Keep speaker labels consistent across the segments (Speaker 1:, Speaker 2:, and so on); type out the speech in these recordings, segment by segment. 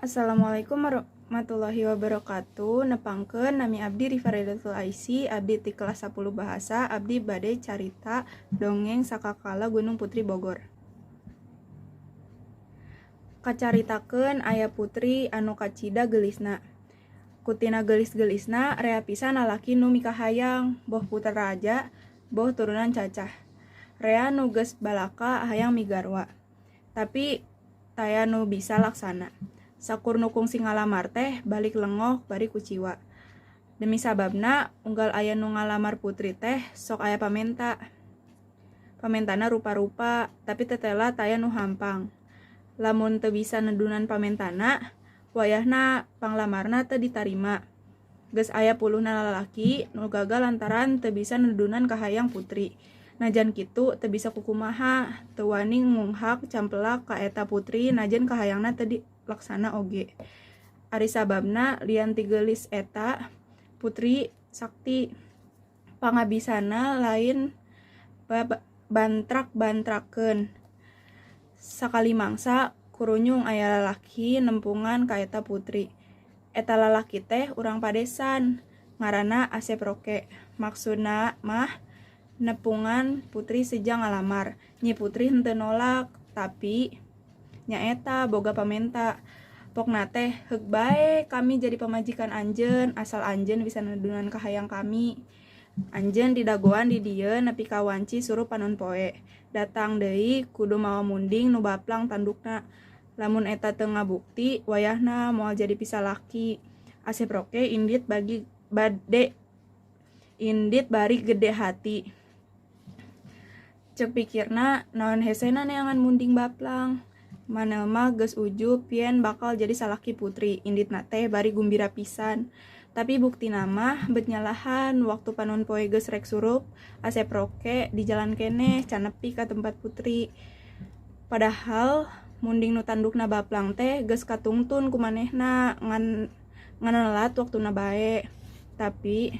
Speaker 1: Assalamualaikum warahmatullahi wabarakatuh. Nepangkeun, nami abdi Rifa Ridatul Aisi, abdi ti kelas 10 bahasa. Abdi bade carita dongeng Sakakala Gunung Putri Bogor. Kacaritakeun aya putri anu kacida geulisna. Kutina geulis-geulisna, rea pisan lalaki nu mikahayang, boh putra raja, boh turunan cacah. Rea nu geus balaka hayang migarwa. Tapi taya nu bisa laksana. Sakur nu kungsi ngalamar teh balik lengoh bari kuciwa. Demi sababna unggal aya nu ngalamar putri teh sok aya pamenta. Pamentana rupa-rupa, tapi tetela taya nu hampang. Lamun teu bisa nedunan pamentana, wayahna panglamarna teu ditarima. Geus aya puluhna lalaki nu gagal lantaran teu bisa nedunan kahayang putri. Najan kitu, teu bisa kukumaha, teu wani ngunghak campelak ka eta putri najan kahayangna teu dilaksana oge. Ari sababna, lian ti geulis eta putri sakti. Pangabisana lain bantrak-bantrakeun. Sakali mangsa kurunyung aya lalaki nempungan ka eta putri. Eta lalaki teh urang padesan, ngaranna Asep Roke. Maksudna mah nepungan putri seja ngalamar. Nyi Putri henteu nolak, tapi nyaeta boga pamenta. Pokna teh, "Heuk bae kami jadi pamajikan anjeun, asal anjeun bisa nedunan kahayang kami. Anjeun didagoan di dieu nepi ka wanci surup panon poe. Datang deui kudu mawa munding nu baplang tandukna. Lamun eta teu ngabukti, wayahna moal jadi pisalaki." Asep Roke indit bagi bade indit bari gede hati. Ceuk pikirna, naon hesena neangan munding baplang. Manel mah geus ujub yen bakal jadi salaki putri, inditna teh bari gumbira pisan. Tapi buktina mah bet nyalahan. Waktu panon poe geus rek surup, Asep Roke di jalan keneh, can nepi ka tempat putri. Padahal munding nu tandukna baplang teh geus katungtun ku manehna, ngan nelat waktuna bae. Tapi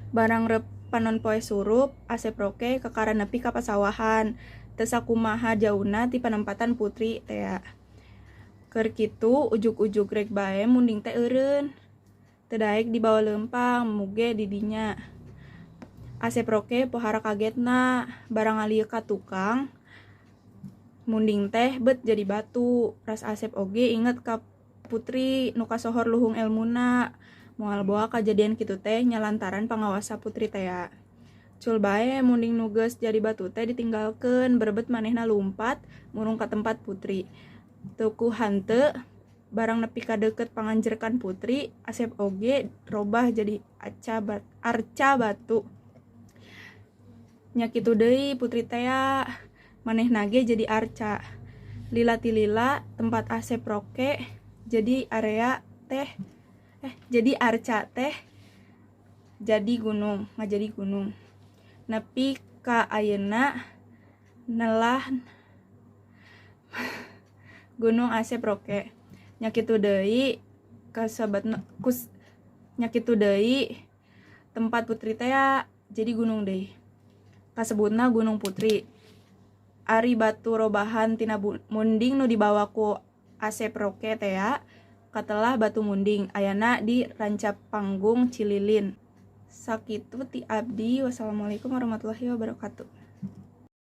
Speaker 1: barang rep panon poe surup, Asep Roke kakara nepi ka pasawahan teu sakumaha jauhna ti panempatan putri tea. Keur kitu, ujug-ujug rek bae munding teh eureun. Teu daek dibawa leumpang, muge di dinya. Asep Roke pohara kagetna, barang ngalieuk ka tukang, munding teh bet jadi batu. Ras Asep oge inget ka putri nu kasohor luhung elmuna. Moal boa kajadian kitu teh nya lantaran pangawasa putri tea. Cul bae munding nu geus jadi batu teh ditinggalkeun, berebet manehna lumpat murung ka tempat putri. Teu ku hanteu, barang nepi ka deukeut panganjerkan putri, Asep oge robah jadi arca batu. Nya kitu deui putri tea, manehna ge jadi arca. Lila ti lila tempat Asep Roke jadi area teh, eh, jadi arca teh jadi gunung, ngajadi gunung. Nepi ka ayeuna nelah Gunung Asep Roke. Nya kitu deui kasebatna kus, nya kitu deui tempat putri tea jadi gunung deui. Kasebutna Gunung Putri. Ari batu robahan tina munding nu dibawa ku Asep Roke tea katelah Batu Munding, ayana di Rancapanggung, Cililin. Sakitu ti abdi. Wassalamualaikum warahmatullahi wabarakatuh.